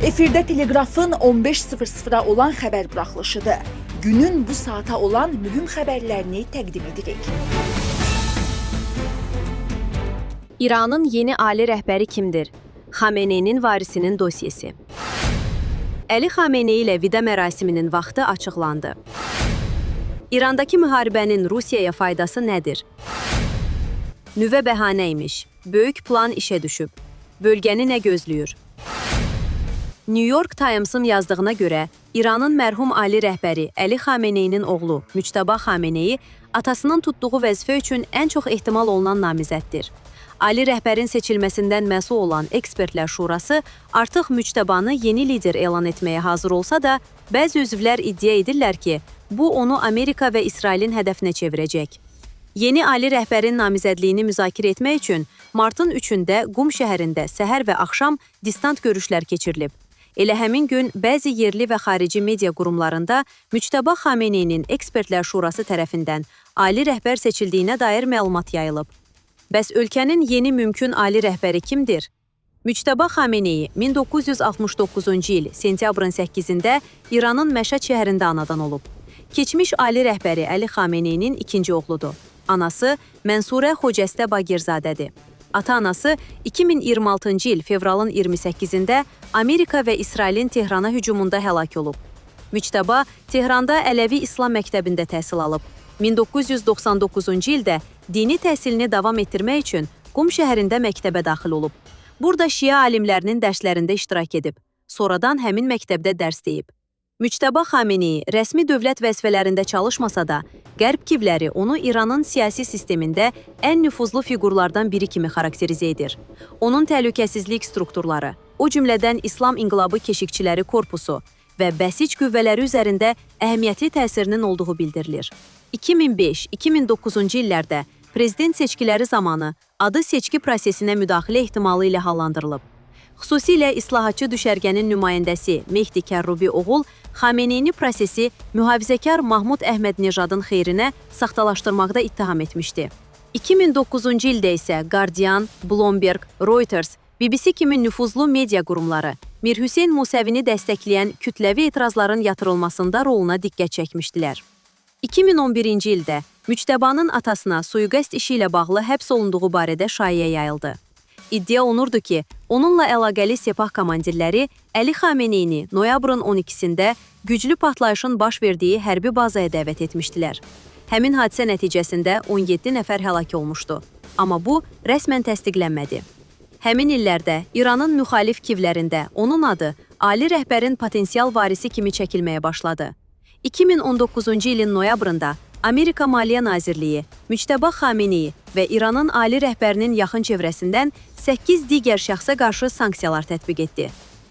Efirdə Teleqrafın 15:00-a olan xəbər buraxılışıdır. Günün bu saata olan mühüm xəbərlərini təqdim edirik. İranın yeni ali rəhbəri kimdir? Xameneinin varisinin dosyesi. Əli Xamenei ilə vida mərasiminin vaxtı açıqlandı. İrandakı müharibənin Rusiyaya faydası nədir? Nüvə bəhanə imiş. Böyük plan işə düşüb. Bölgəni nə gözləyir? New York Times'ın yazdığına görə, İranın mərhum ali rəhbəri Əli Xameneinin oğlu Müctəba Xamenei atasının tutduğu vəzifə üçün ən çox ehtimal olunan namizəddir. Ali rəhbərin seçilməsindən məsul olan Ekspertlər Şurası artıq Müctəbanı yeni lider elan etməyə hazır olsa da, bəzi üzvlər iddia edirlər ki, bu onu Amerika və İsrailin hədəfinə çevirəcək. Yeni ali rəhbərin namizədliyini müzakirə etmək üçün martın 3-də Qum şəhərində səhər və axşam distant görüşlər keçirilib. Elə həmin gün bəzi yerli və xarici media qurumlarında Müctəba Xameneinin Ekspertlər Şurası tərəfindən ali rəhbər seçildiyinə dair məlumat yayılıb. Bəs ölkənin yeni mümkün ali rəhbəri kimdir? Müctəba Xamenei 1969-cu il sentyabrın 8-də İranın Məşəd şəhərində anadan olub. Keçmiş ali rəhbəri Əli Xameneinin ikinci oğludur. Anası Mənsurə Xocəstə Bagirzadədir. Ata-anası 2026-cı il fevralın 28-də Amerika və İsrailin Tehrana hücumunda həlak olub. Müctəba Tehranda Ələvi İslam məktəbində təhsil alıb. 1999-cu ildə dini təhsilini davam etdirmək üçün Qum şəhərində məktəbə daxil olub. Burada şiə alimlərinin dərslərində iştirak edib. Sonradan həmin məktəbdə dərs deyib. Müctəba Xamenei rəsmi dövlət vəzifələrində çalışmasa da, Qərb kivləri onu İranın siyasi sistemində ən nüfuzlu fiqurlardan biri kimi xarakterizə edir. Onun təhlükəsizlik strukturları, o cümlədən İslam İnqilabı Keşikçiləri Korpusu və Bəsic qüvvələri üzərində əhəmiyyətli təsirinin olduğu bildirilir. 2005-2009-cu illərdə prezident seçkiləri zamanı adı seçki prosesinə müdaxilə ehtimalı ilə hallandırılıb. Xüsusilə islahatçı düşərgənin nümayəndəsi Mehdi Kərrubi oğul Xameneini prosesi mühafizəkar Mahmud Əhmədnejadın xeyrinə saxtalaşdırmaqda ittiham etmişdi. 2009-cu ildə isə Guardian, Bloomberg, Reuters, BBC kimi nüfuzlu media qurumları Mir Hüseyn Musəvini dəstəkləyən kütləvi etirazların yatırılmasında roluna diqqət çəkmişdilər. 2011-ci ildə Müctəbanın atasına sui-qəsd işi ilə bağlı həbs olunduğu barədə şayiə yayıldı. İddia olunurdu ki, onunla əlaqəli Sepah komandirləri Əli Xameneini noyabrın 12-sində güclü partlayışın baş verdiyi hərbi bazaya dəvət etmişdilər. Həmin hadisə nəticəsində 17 nəfər həlak olmuşdu. Amma bu rəsmən təsdiqlənmədi. Həmin illərdə İranın müxalif kivlərində onun adı ali rəhbərin potensial varisi kimi çəkilməyə başladı. 2019-cu ilin noyabrında Amerika Maliyyə Nazirliyi Müctəba Xameneyi və İranın ali rəhbərinin yaxın çevrəsindən 8 digər şəxsə qarşı sanksiyalar tətbiq etdi.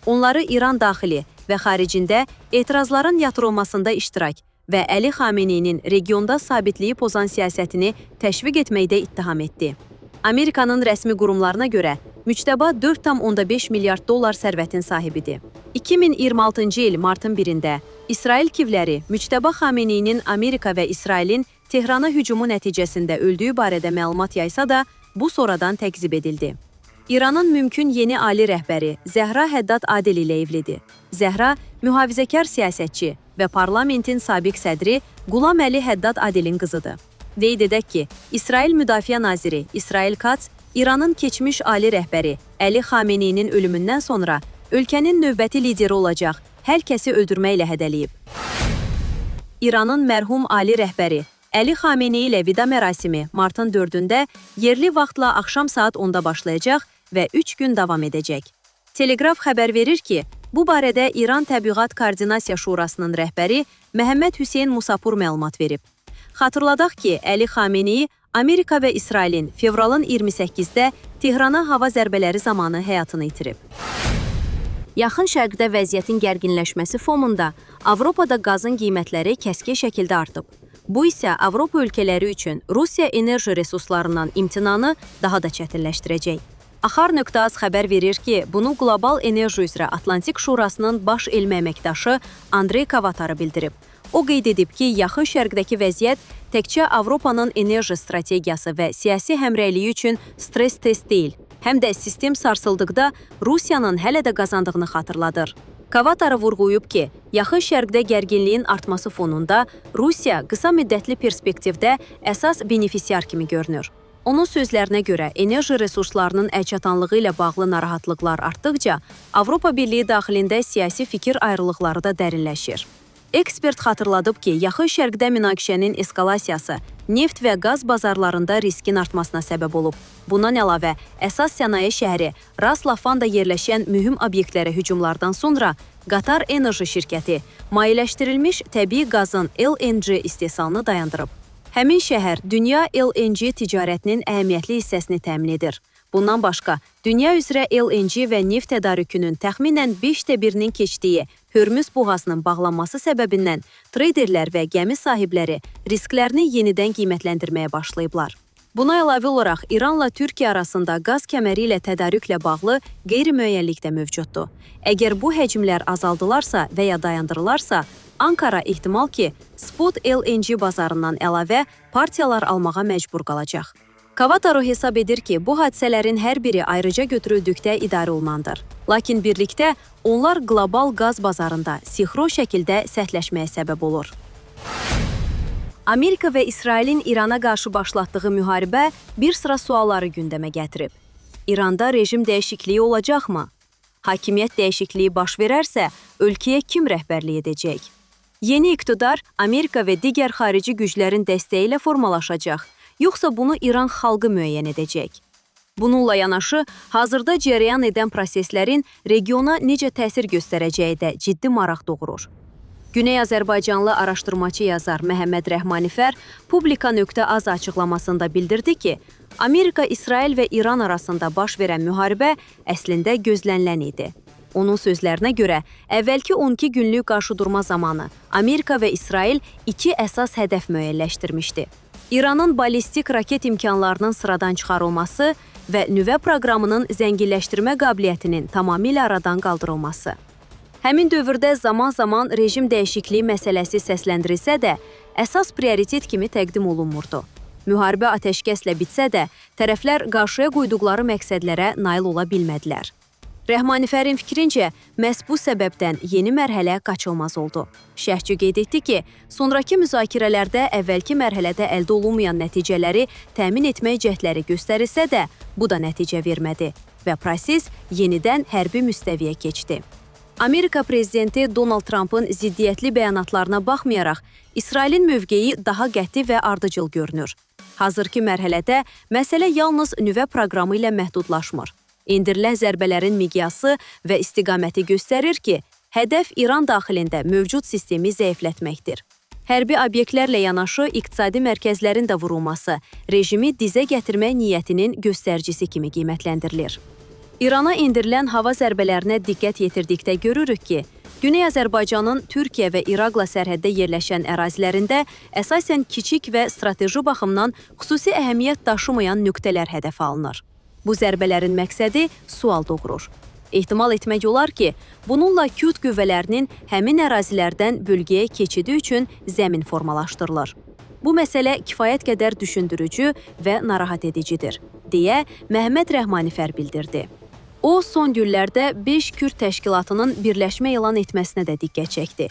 Onları İran daxili və xaricində etirazların yatırılmasında iştirak və Əli Xameneinin regionda sabitliyi pozan siyasətini təşviq etməkdə ittiham etdi. Amerikanın rəsmi qurumlarına görə Müctəba 4,5 milyard dollar sərvətin sahibidir. 2026-cı il martın 1-də İsrail kivləri Müctəba Xameneinin Amerika və İsrailin Tehrana hücumu nəticəsində öldüyü barədə məlumat yaysa da, bu sonradan təkzib edildi. İranın mümkün yeni ali rəhbəri Zəhra Həddad Adil ilə evlidir. Zəhra mühafizəkar siyasətçi və parlamentin sabiq sədri Qulam Əli Həddad Adilin qızıdır. Qeyd edək ki, İsrail Müdafiə naziri İsrail Katz İranın keçmiş ali rəhbəri Əli Xameneinin ölümündən sonra ölkənin növbəti lideri olacaq hər kəsi öldürməklə hədələyib. İranın mərhum ali rəhbəri Əli Xamenei ilə vida mərasimi martın 4-də yerli vaxtla axşam saat 10-da başlayacaq və 3 gün davam edəcək. Teleqraf xəbər verir ki, bu barədə İran Təbliğat Koordinasiya Şurasının rəhbəri Məhəmməd Hüseyn Musapur məlumat verib. Xatırladaq ki, Əli Xamenei Amerika və İsrailin fevralın 28-də Tehrana hava zərbələri zamanı həyatını itirib. Yaxın Şərqdə vəziyyətin gərginləşməsi fonunda Avropada qazın qiymətləri kəskin şəkildə artıb. Bu isə Avropa ölkələri üçün Rusiya enerji resurslarından imtinanı daha da çətinləşdirəcək. Axar.az xəbər verir ki, bunu Qlobal Enerji üzrə Atlantik Şurasının baş elmi əməkdaşı Andrey Kavatarı bildirib. O qeyd edib ki, Yaxın Şərqdəki vəziyyət təkcə Avropanın enerji strategiyası və siyasi həmrəyliyi üçün stress test deyil, Həm də sistem sarsıldıqda Rusiyanın hələ də qazandığını xatırladır. Kavataro vurğulayıb ki, Yaxın Şərqdə gərginliyin artması fonunda Rusiya qısa müddətli perspektivdə əsas benefisiar kimi görünür. Onun sözlərinə görə enerji resurslarının əlçatanlığı ilə bağlı narahatlıqlar artdıqca Avropa Birliyi daxilində siyasi fikir ayrılıqları da dərinləşir. Ekspert xatırladıb ki, Yaxın Şərqdə münaqişənin eskalasiyası neft və qaz bazarlarında riskin artmasına səbəb olub. Bundan əlavə, əsas sənaye şəhəri Ras Lafanda yerləşən mühüm obyektlərə hücumlardan sonra Qatar Enerji şirkəti mayeləşdirilmiş təbii qazın LNG istehsalını dayandırıb. Həmin şəhər dünya LNG ticarətinin əhəmiyyətli hissəsini təmin edir. Bundan başqa, dünya üzrə LNG və neft tədarükünün təxminən 1/5-inin keçdiyi Hörmüz boğazının bağlanması səbəbindən treyderlər və gəmi sahibləri risklərini yenidən qiymətləndirməyə başlayıblar. Buna əlavə olaraq İranla Türkiyə arasında qaz kəməri ilə tədarüklə bağlı qeyri-müəyyənlik də mövcuddur. Əgər bu həcmlər azaldılarsa və ya dayandırılarsa, Ankara ehtimal ki, spot LNG bazarından əlavə partiyalar almağa məcbur qalacaq. Kavataro hesab edir ki, bu hadisələrin hər biri ayrıca götürüldükdə idarə olunandır. Lakin birlikdə onlar qlobal qaz bazarında sinxron şəkildə sərtləşməyə səbəb olur. Amerika və İsrailin İrana qarşı başlatdığı müharibə bir sıra sualları gündəmə gətirib. İranda rejim dəyişikliyi olacaqmı? Hakimiyyət dəyişikliyi baş verərsə, ölkəyə kim rəhbərlik edəcək? Yeni iqtidar Amerika və digər xarici güclərin dəstəyi ilə formalaşacaq, yoxsa bunu İran xalqı müəyyən edəcək? Bununla yanaşı, hazırda cərəyan edən proseslərin regiona necə təsir göstərəcəyi də ciddi maraq doğurur. Güney Azərbaycanlı araşdırmaçı yazar Məhəmməd Rəhmanifər Publika.az açıqlamasında bildirdi ki, Amerika, İsrail və İran arasında baş verən müharibə əslində gözlənilən idi. Onun sözlərinə görə, əvvəlki 12 günlük qarşıdurma zamanı Amerika və İsrail iki əsas hədəf müəyyənləşdirmişdi. İranın ballistik raket imkanlarının sıradan çıxarılması və nüvə proqramının zənginləşdirmə qabiliyyətinin tamamilə aradan qaldırılması. Həmin dövrdə zaman-zaman rejim dəyişikliyi məsələsi səsləndirilsə də, əsas prioritet kimi təqdim olunmurdu. Müharibə atəşkəslə bitsə də, tərəflər qarşıya qoyduqları məqsədlərə nail ola bilmədilər. Rəhmanifərin fikrincə, məhz bu səbəbdən yeni mərhələ qaçılmaz oldu. Şərhçi qeyd etdi ki, sonrakı müzakirələrdə əvvəlki mərhələdə əldə olunmayan nəticələri təmin etmək cəhdləri göstərilsə də, bu da nəticə vermədi və proses yenidən hərbi müstəviyə keçdi. Amerika prezidenti Donald Trumpın ziddiyyətli bəyanatlarına baxmayaraq, İsrailin mövqeyi daha qəti və ardıcıl görünür. Hazırki mərhələdə məsələ yalnız nüvə proqramı ilə məhdudlaşmır. İndirilən zərbələrin miqyası və istiqaməti göstərir ki, hədəf İran daxilində mövcud sistemi zəiflətməkdir. Hərbi obyektlərlə yanaşı iqtisadi mərkəzlərin də vurulması rejimi dizə gətirmək niyyətinin göstəricisi kimi qiymətləndirilir. İrana endirilən hava zərbələrinə diqqət yetirdikdə görürük ki, Güney Azərbaycanın Türkiyə və İraqla sərhəddə yerləşən ərazilərində əsasən kiçik və strateji baxımdan xüsusi əhəmiyyət daşımayan nöqtələr hədəfə alınır. Bu zərbələrin məqsədi sual doğurur. Ehtimal etmək olar ki, bununla Kürd qüvvələrinin həmin ərazilərdən bölgəyə keçidi üçün zəmin formalaşdırılır. Bu məsələ kifayət qədər düşündürücü və narahat edicidir, deyə Məhəmməd Rəhmanifər bildirdi. O, son günlərdə 5 Kürd təşkilatının birləşmə elan etməsinə də diqqət çəkdi.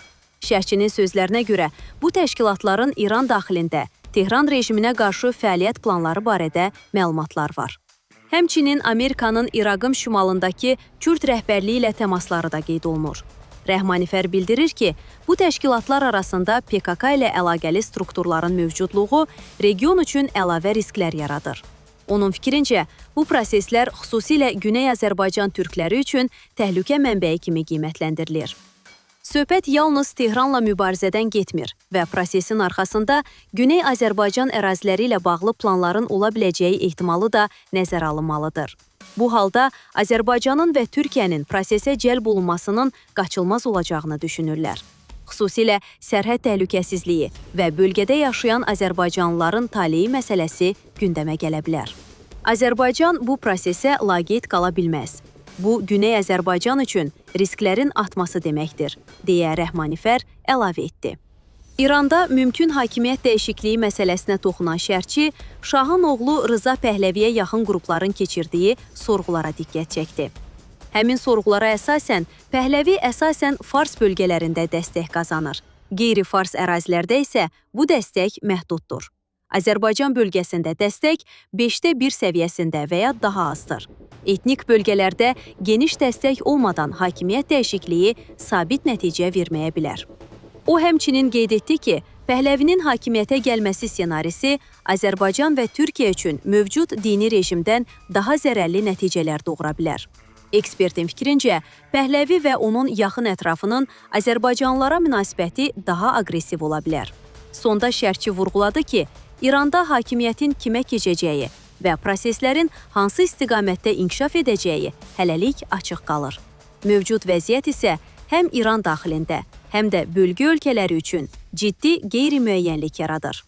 Şərhçinin sözlərinə görə, bu təşkilatların İran daxilində Tehran rejiminə qarşı fəaliyyət planları barədə məlumatlar var. Həmçinin Amerikanın İraqın şimalındakı Kürd rəhbərliyi ilə təmasları da qeyd olunur. Rəhmanifər bildirir ki, bu təşkilatlar arasında PKK ilə əlaqəli strukturların mövcudluğu region üçün əlavə risklər yaradır. Onun fikrincə, bu proseslər xüsusilə Güney Azərbaycan türkləri üçün təhlükə mənbəyi kimi qiymətləndirilir. Söhbət yalnız Tehranla mübarizədən getmir və prosesin arxasında Güney Azərbaycan əraziləri ilə bağlı planların ola biləcəyi ehtimalı da nəzərə alınmalıdır. Bu halda Azərbaycanın və Türkiyənin prosesə cəlb olunmasının qaçılmaz olacağını düşünürlər. Xüsusilə sərhəd təhlükəsizliyi və bölgədə yaşayan azərbaycanlıların taleyi məsələsi gündəmə gələ bilər. Azərbaycan bu prosesə laqeyd qala bilməz. Bu, Güney Azərbaycan üçün risklərin artması deməkdir, deyə Rəhmanifər əlavə etdi. İranda mümkün hakimiyyət dəyişikliyi məsələsinə toxunan şərhçi Şahın oğlu Rıza Pəhləviyə yaxın qrupların keçirdiyi sorğulara diqqət çəkdi. Həmin sorğulara əsasən Pəhləvi əsasən Fars bölgələrində dəstək qazanır. Qeyri-Fars ərazilərdə isə bu dəstək məhduddur. Azərbaycan bölgəsində dəstək 5də 1 səviyyəsində və ya daha azdır. Etnik bölgələrdə geniş dəstək olmadan hakimiyyət dəyişikliyi sabit nəticə verməyə bilər. O həmçinin qeyd etdi ki, Pəhləvinin hakimiyyətə gəlməsi ssenarisi Azərbaycan və Türkiyə üçün mövcud dini rejimdən daha zərərli nəticələr doğura bilər. Ekspertin fikrincə, Pəhləvi və onun yaxın ətrafının azərbaycanlılara münasibəti daha aqressiv ola bilər. Sonda şərhçi vurğuladı ki, İranda hakimiyyətin kimə keçəcəyi və proseslərin hansı istiqamətdə inkişaf edəcəyi hələlik açıq qalır. Mövcud vəziyyət isə həm İran daxilində, həm də bölgə ölkələri üçün ciddi qeyri-müəyyənlik yaradır.